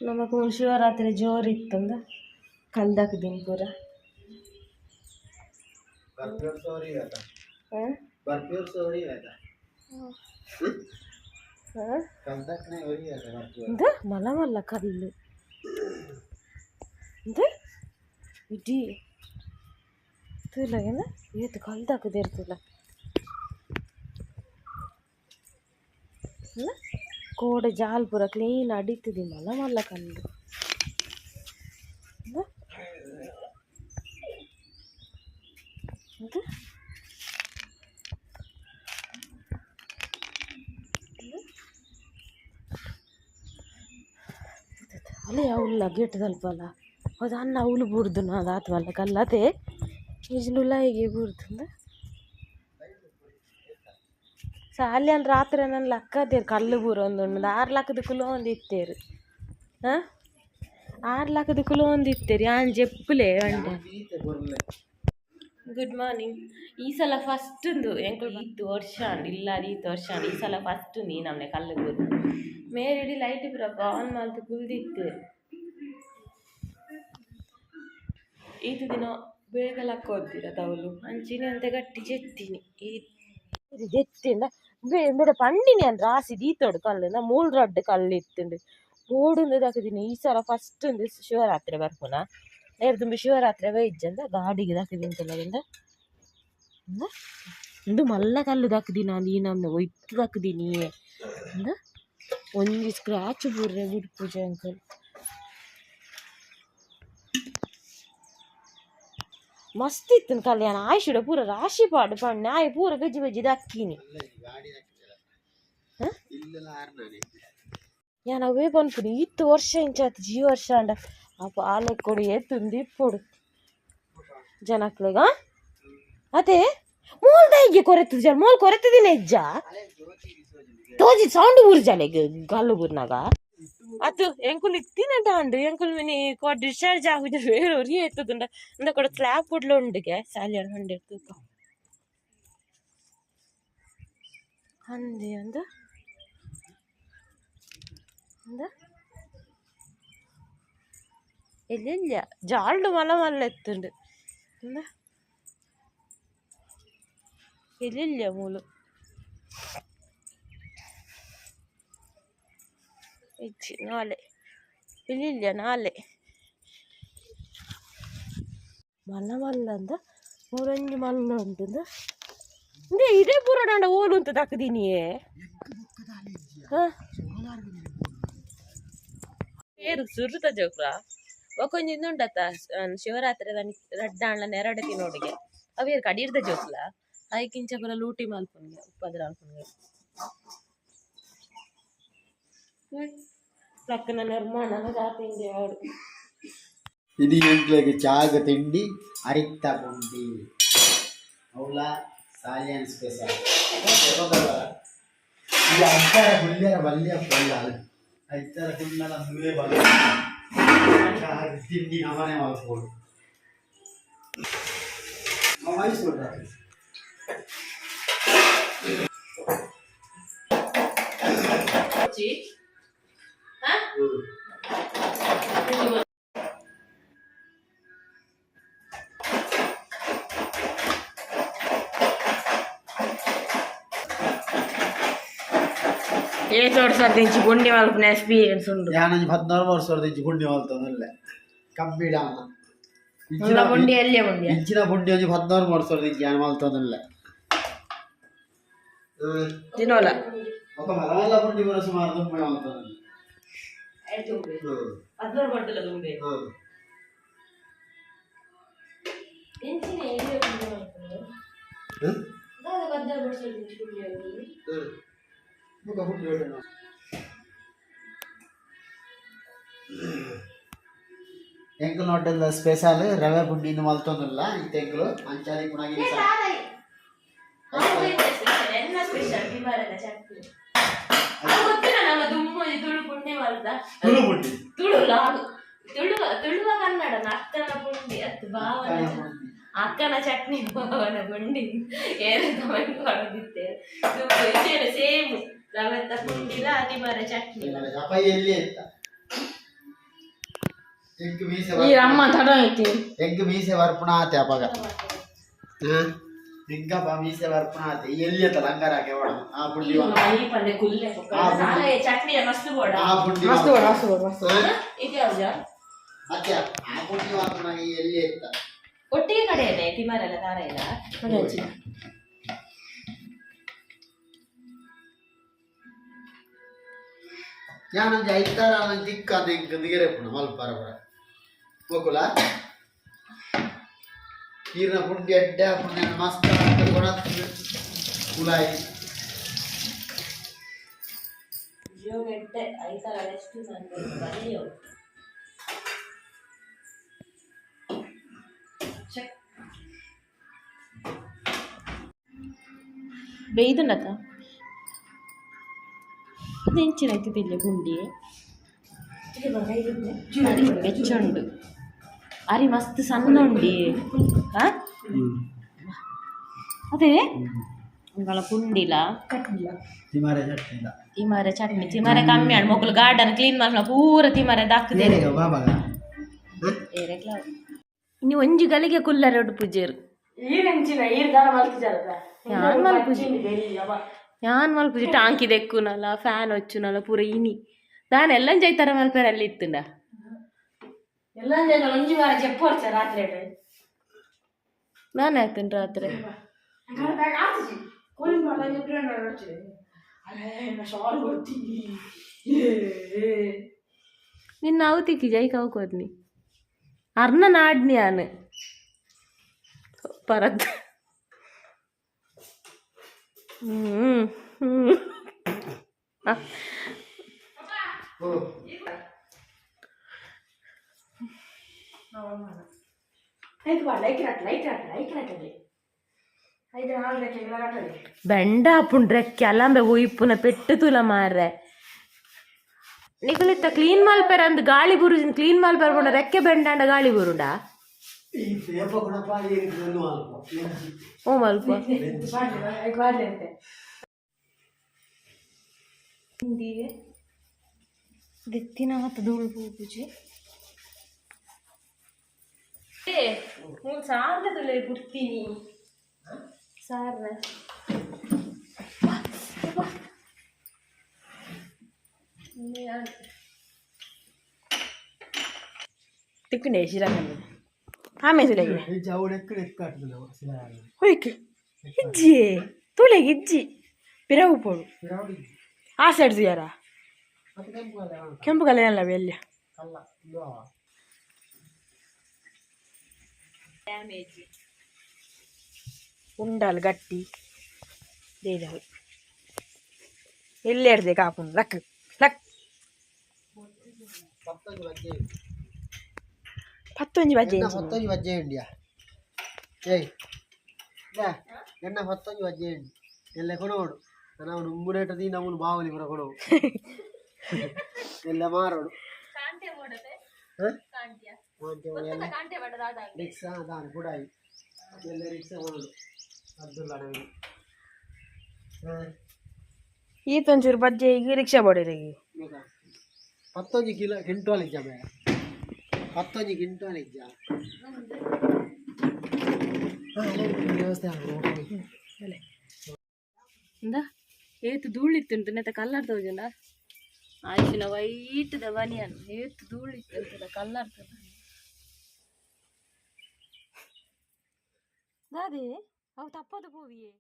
ನಮಕ್ ಶಿವರಾತ್ರಿ ಜೋರು ಇತ್ತಂದ ಕಲ್ದಾಕ್ ದಿನ ಪೂರ. ಮಲ್ಲ ಮಲ್ಲ ಕಲ್ಲು ಇಡೀ ತೂಲಗೇನ ಏತ್ ಕಲ್ದಾಕುದಿರ್ತುಲ ಕೋಡೆ ಜಾಲ್ ಪೂರ ಕ್ಲೀನ್ ಅಡಿತದಿ ಮಲ್ಲ ಮಲ್ಲ ಕಲ್ಲು. ಅಲ್ಲೇ ಅವಲ್ಲ ಗೇಟ್ ತಲ್ಪಲ್ಲ ಅದು ಅನ್ನ ಅವಳು ಬೂರ್ದು ಅದು ಆತ್ಮಲ್ಲ ಕಲ್ಲತೆ ನಿಜನುಲ್ಲ ಹೀಗೆ ಬೂರ್ದು ಸೊ ಅಲ್ಲಿ ಅನ್ ರಾತ್ರಿ ನನ್ನ ಲಕ್ಕದೇರು ಕಲ್ಲು ಬೂರ ಒಂದು 6 ಲಕ್ಕದ ಕುಲು ಒಂದು ಇತ್ತೇರು. ಹಾಂ 6 ಲಕ್ಕದ ಕುಲು ಒಂದು ಇತ್ತೇರಿ ಆನ್ ಜೆಪ್ಪುಲೆ ಅಂಡೆ. Good morning. ಈ ಸಲ ಫಸ್ಟ್ ಒಂದು ಎಂಕುಲು ಇತ್ತು ವರ್ಷ ಇಲ್ಲ ಈತ ವರ್ಷ ಈ ಸಲ ಫಸ್ಟ್ ನೀ ನಮ್ಮನೆ ಕಲ್ಲು ಬೂರು ಮೇರೆಡಿ ಲೈಟ್ ಪೂರ ಆನ್ ಮಲ್ತು ಕುಲ್ದಿತ್ತೇರು. ಈತ ದಿನ ಬೇಗ ಲಕ್ಕ ಓದ್ತೀರ ತವಲು ಅಂಚಿನ ಅಂತ ಗಟ್ಟಿ ಜೆತ್ತೀನಿ ಈ ಜೆತ್ತಿಂದ ಬೇಡ ಪಂಡಿನಿ ಅಂದ್ರ ರಾಸಿ ದೀತೋಡು ಕಲ್ಲು ಮೂಲು ರಡ್ಡು ಕಲ್ಲು ಇತ್ತುಂಡು ಓಡುಂದು ದಕ್ಕದಿನಿ. ಈ ಸಲ ಫಸ್ಟ್ ಒಂದು ಶಿವರಾತ್ರಿ ಬರ್ಪುನ ನೇರ ತುಂಬ ಶಿವರಾತ್ರಿ ಬೈಜ್ಜಂದ ಗಾಡಿಗೆ ದಕ್ಕದಿಂತಲದಿಂದ ಇಂದು ಮಲ್ಲ ಕಲ್ಲು ದಕ್ಕದಿನ ಈ ನಮ್ನ ಒಯ್ತು ದಕ್ಕದಿನಿ ಅಂದ ಒಂಜಿ ಸ್ಕ್ರಾಚ್ ಬೂರ್ರೆ ಬುಡ್ಪುಜೆ ಅಂಕಲ್. ಮಸ್ತ್ ಇತ್ತು ಕಲ್ಯಾಣ ಆಯುಷುಡ ಪೂರ ರಾಶಿ ಪಾಡು ಪಣ್ಣೆ ಆಯ್ ಪೂರ ಬೆಜ್ಜಿ ಬೆಜ್ಜಿ ದಕ್ಕಿನಿ. ಯಾನ್ ಅವೇ ಪನ್ಪುನಿ ಇತ್ತು ವರ್ಷ ಇಂಚಾತ್ ಜಿ ವರ್ಷ ಅಂಡ ಅಪ್ಪ ಆಲೆ ಕೊಡು ಏತುಂದು ಇಪ್ಪೊಡು ಜನಕ್ಲೆಗ ಅದೇ ಮೂಲ್ ದೈಗೆ ಕೊರೆತು ಜನ ಮೂಲ್ ಕೊರೆತದಿನ ಹೆಜ್ಜ ತೋಜಿ ಸೌಂಡ್ ಊರ್ಜಾಲೆ ಗಲ್ಲು ಬೂರ್ನಾಗ ಅದು ಎಂಕುಲು ಇತ್ತಿನ ಅಂಡು ಎಂಕುಲು ಮಿನಿ ಕೊ ಡಿಸ್ಚಾರ್ಜ್ ಆಗುದ ಬೇರೆ ಒರಿ ಎತ್ತುದುಂಡ ಅಂದ ಕೊಡ ಸ್ಲ್ಯಾಬ್ ಕುಡ್ಲ ಉಂಡುಗೆ ಸಾಲಿಯರ್ ಹಂಡೆ ತೂಕ ಅಂದೆ ಅಂದ ಅಂದ ಇಲ್ಲ ಜಾಲ್ಡು ಮಲ ಮಲ್ಲ ಎತ್ತುಂಡು ಅಂದ ಇಲ್ಲ ಮೂಲು ಇಜ್ಜಿ ನಾಳೆ ಇಲ್ಲ ನಾಳೆ ಮಲ್ಲ ಮಲ್ಲ ಅಂದ ಮೂರಂಜಿ ಮಲ್ಲ ಉಂಟು ಇಂದೇ ಇದೇ ಪೂರ ಡಾಂಡ ಓಲು ಅಂತ ದಕ್ಕದಿನಿಯೇ. ಹಾಂ ಏರು ಸುರುತ ಜೋಕ್ರ ಒಕೊಂಜಿ ಉಂಡತ್ತ ಶಿವರಾತ್ರಿ ರಡ್ಡಾಂಡ್ಲ ನೆರಡೆ ತಿನ್ನೋಡಿಗೆ ಅವೇರು ಕಡೀರ್ದ ಜೋಕ್ಲ ಐಕಿಂಚ ಪೂರ ಲೂಟಿ ಮಲ್ಪುನಿಗೆ ಉಪ್ಪದ್ರ ಮಲ್ಪುನಿಗೆ ಲಕ್ಕನ ನಿರ್ಮಾಣ ಜಾತಿಂಡಿ ಅವಡು. ಇದು ಎಂಕ್ಲೆಗ್ ಚಾಗ ತಿಂಡಿ ಅರಿತ್ತ ಬುಂಡಿ ಅವಳ ಸಾಲಿಯನ್ ಸ್ಪೆಷಲ್. ಇದು ಅತ್ತರ ಹುಲ್ಯರ ಬಲ್ಯ ಪೊಲ್ಲ ಐತರ ಕುಂಡಲ ನುವೆ ಬಲ್ಲ ತಿಂಡಿ ನಮನೆ ಮಲ್ಪೋಡು ಮೈಸೂರು. ఏ చోటు సర్దించి గుండె మలుపున ఎక్స్పీరియన్స్ ఉండు. ಯಾನಂಜಿ 16 ವರ್ಷ ಗುಂಡಿ ಮಲ್ತೊಂದುಲ್ಲೆ ಕಬ್ಬಿಡಾನ ಬುಂಡಿ ಎಲ್ಲೇ ಬುಂಡಿ ಇಂಚಿನ ಬುಂಡಿ ಒಂಜಿ 16 ವರ್ಷ ಯಾನ್ ಮಲ್ತೊಂದುಲ್ಲೆ ತಿನ್ನೋಲ ఒక ಮಲ್ಲ ಮಲ್ಲ ಬುಂಡಿ ಪೂರ ಸುಮಾರು ದುಂಬೆ ಮಲ್ತೊಂದುಲ್ಲೆ. 16 ಬರ್ತಲ್ಲ ದುಂಬೆ ಎಂಚಿನ ಎಲ್ಲಿ ಗುಂಡಿ ಮಲ್ಪುನು ದಾದ 16 ವರ್ಷ ಗುಂಡಿ ಬೊಕ ಬುಂಡಿ ಒಡ್ಡುನ. ಎಂಕುಲು ಹೋಟೆಲ್ ಸ್ಪೆಷಲ್ ರವೆ ಬುಂಡಿನ ಮಲ್ತೊಂದುಲ್ಲ ಇತ್ತೆ ಎಂಕುಲು ಅಂಚಾದಿ ಪುನಗಿ ಎನ್ನ ಸ್ಪೆಷಲ್ ಬಿಮಾರದ ಚಟ್ನಿ ಅದು ಗೊತ್ತಿಲ್ಲ ನಮ್ಮ ದುಮ್ಮಿ ತುಳು ಪುಣ್ಯ ಮಲ್ದ ತುಳು ಬುಂಡಿ ತುಳು ಲಾಗು ತುಳುವ ತುಳುವ ಕನ್ನಡ ಅಕ್ಕನ ಪುಂಡಿ ಅತ್ತು ಭಾವನ ಅಕ್ಕನ ಚಟ್ನಿ ಭಾವನ ಪುಂಡಿ ಏನು ಕಮೆಂಟ್ ಮಾಡೋದಿತ್ತೆ ಸೇಮ್ ರವೆತ್ತ ಪುಂಡಿಲ ಅತಿಮಾರ ಚಟ್ನಿ ಅಪ್ಪ ಎಲ್ಲಿ ಎತ್ತ ಎಂಕ್ ಮೀಸೆ. ಈ ಅಮ್ಮ ತಡ ಐತಿ. ಎಂಕ್ ಮೀಸೆ ಬರ್ಪುಣ ಆತೆ ಅಪಗ. ಎಂಕಪ್ಪ ಮೀಸೆ ಬರ್ಪುಣ ಆತೆ. ಎಲ್ಲಿ ಅತ್ತ ಲಂಗರ ಹಾಕೆ ಆ ಪುಂಡಿ. ಪಂಡೆ ಕುಲ್ಲೆ ಚಟ್ನಿ ಮಸ್ತ್ ಬೋಡ. ಆ ಪುಂಡಿ. ಮಸ್ತ್ ಬೋಡ, ಮಸ್ತ್ ಬೋಡ, ಮಸ್ತ್. ಇದು ಯಾವ್ದು? ಅತ್ತೆ, ಆ ಪುಂಡಿ ಮಾತ್ರ ಎಲ್ಲಿ ಎತ್ತ. ಒಟ್ಟಿಗೆ ಕಡೆಯೇ ತಿಮಾರೆಲ್ಲ ತಾರ ಇಲ್ಲ. ಯಾನೊಂಜಿ ಐತಾರ ತಿಕ್ಕ ಎಂಕ್ ದಿಗೆರೆಪುಣ ಮಲ್ಪಾರ ಪುರ ಮೊಕುಲ. ಈರ್ನ ಪುಂಡಿ ಅಡ್ಡೆ ಪುಂಡಿ ಮಸ್ತ್ ಕೊಡತ್ ಕುಲಾಯಿ. ಗೆಡ್ಡೆ ಐತಾರ ಎಷ್ಟು ಬನ್ನಿ. ಬೇಯ್ದುಂಡತ ಅದೆಂಚಿನ ಐತಿಲ್ಲ ಗುಂಡಿ ಬೆಚ್ಚುಂಡು. ಅರಿ ಮಸ್ತ್ ಸಣ್ಣ ಉಂಡಿ. ಆ? ಅದೇ ಅಂಗಳ ಪುಂಡಿಲ. ತಿಮಾರೆ ಚಟ್ನಿ. ತಿಮಾರೆ ಚಟ್ನಿ, ತಿಮಾರೆ ಕಮ್ಮಿ ಆಂಡ್. ಮೊಕುಲು ಗಾರ್ಡನ್ ಕ್ಲೀನ್ ಮಲ್ಪುನ ಪೂರ ತಿಮಾರೆ ದಾಕ್ದೆ. ಬಾಬಾಗ. ಇನ್ನು ಒಂಜಿ ಗಳಿಗೆ ಕುಲ್ಲರೆ ಉಡುಪುಜೇರು. ಈರೆಂಚಿನ ಈರ್ ದಾರ ಮಲ್ತಿಜಾರದ. ಯಾನ್ ಮಲ್ಪುಜಿ, ಯಾನ್ ಮಲ್ಪುಜಿ. ಟಾಂಕಿ ದೆಕ್ಕುನಲ್ಲ, ಫ್ಯಾನ್ ಹೊಚ್ಚುನಲ್ಲ, ಪೂರ ಇನಿ ದಾನ ಎಲ್ಲ ಜೈತಾರ ಮಲ್ಪೆರೆ ಅಲ್ಲಿ ಇತ್ತುಂಡ. ಎಲ್ಲ ಜನ ಒಂಜಿ ವಾರ ಜಪ್ಪು ವರ್ಷ ರಾತ್ರಿ. ನಾನು ಆಯ್ತೇನೆ ರಾತ್ರಿ. ಕೂಲಿಂಗ್ ಶಾಲ್ ಕೊಡ್ತೀನಿ. ನಿನ್ನ ಅವು ತಿಕ್ಕಿ ಜೈ ಕವು ಕೊರ್ನಿ ಅರ್ನ ನಾಡ್ನಿ ಯಾನ್ ಪರತ್. ಹ್ಮ್ ಹ್ಮ್. ಓ. ಐದು ಬಾಡ ಐಕ್ ರಟ್ಲ ಐಕ್ ರಟ್ಲ ಐಕ್ ರಟ್ಟಲಿ ಐದು ನಾಲ್ಕು ರೆಕ್ಕೆ ರಟ್ಟಲಿ. ಬೆಂಡ ಆಪುಂಡ್ರೆ ಅಲಂಬೆ ಒಯ್ಪುನ ಪೆಟ್ಟು ತುಲ ಮಾರ್ರೆ. ನಿಕುಲಿತ್ತ ಕ್ಲೀನ್ ಮಲ್ಪೆರ ಅಂದ್ ಗಾಳಿ ಬುರುಜಿನ ಕ್ಲೀನ್ ಮಲ್ಪೆರ ಪಂಡ ರೆಕ್ಕೆ ಬೆಂಡಾಂಡ ಗಾಳಿ ಬುರುಂಡ. ಈ ಪೇಪ ಗುಣಪ್ಪ ಒಂದು ಅಲ್ಪ. ಓ ಮಲ್ಪ. ಐಕ್ ಬಾಡ್ಲಿ ಅಂತೆ. ದೆತ್ತಿನ ಧೂಳು ಪೂಜೆ ಮೂಲು ಸಾರ್ದ ತುಲೆ ಬಿಡ್ತೀನಿ ಸಾರ್ನ. ತಿಕ್ಕಿಂಡೆ ಶಿರಾಕಂಡು ಆಮೇಲೆ ಅವಳು ಎಕ್ಕಡೆ ಎಕ್ಕಾಟದ. ಹೋಯ್ಕ್ ಇಜ್ಜಿ ತುಳೆಗೆ ಇಜ್ಜಿ ಪಿರವು ಪೋಡು. ಆ ಸೈಡ್ ಯಾರ ಕೆಂಪು ಕಲರ್ ಅಲ್ಲ ಎಲ್ಲಿ. ಕಲ್ಲ. ಡ್ಯಾಮೇಜ್. ಉಂಡಾಲ್ ಗಟ್ಟಿ ದೇದಾಳು ಎಲ್ಲಿ ಎಡ್ದೆ ಕಾಪುಂಡು ಲಕ್ ಲಕ್. ಪತ್ತೊಂಜಿ ಬಜ್ಜೆ. ಪತ್ತೊಂಜಿ ಬಜ್ಜೆ. ಎಣ್ಣ ಪತ್ತೊಂಜಿ ಬಜ್ಜೆ ಇಂಡಿಯಾ. ಏಯ್ ಎಣ್ಣ ಪತ್ತೊಂಜಿ ಬಜ್ಜೆ ಇಂಡಿ ಎಲ್ಲ ಕೊಡೋಡು. ನಾವು ನುಂಬುನೇಟ ದಿ ನಮ್ಮನ್ನು ಬಾವಲಿ ಪುರ ಕೊಡೋಡು, ಎಲ್ಲ ಮಾರೋಡು. ಕಾಂಟೆ ಬೋಡತೆ. ಹ? ಕಾಂಟ್ಯಾ. ಕಾಂಟೆ ಎಲ್ಲ. ಕಾಂಟೆ ಬೋಡದ. ರಿಕ್ಷಾ ದಾನ ಪುಡಾಯಿ ಎಲ್ಲ ರಿಕ್ಷಾ ಮಾಡೋಡು ಅಬ್ದುಲ್ಲ ನವೀನ್. ಹಾಂ. ಈತೊಂಚೂರು ಬಜ್ಜೆ ಈಗ ರಿಕ್ಷಾ ಬೋಡಿರಿಗೆ. ಪತ್ತೊಂಜಿ ಕಿಲೋ ಕ್ವಿಂಟಲ್ ಇಜ್ಜ ಬೇ, ಪತ್ತೊಂಜಿ ಕ್ವಿಂಟಲ್ ಇಜ್ಜ. ವ್ಯವಸ್ಥೆ. ಇಂದ ಏತ್ ಧೂಳಿತ್ತುಂಟು ನೆತ್ತ ಕಲ್ಲರ್ ತೋಜುಂಡ. ಆಯ್ಸಿನ ವೈಟ್ ದ ಬನಿಯನ್. ಏತ್ ಧೂಳಿತ್ತುಂಟು ಕಲ್ಲರ್. ದಾದೆ ಅವು ತಪ್ಪದು ಪೋವಿಯೇ.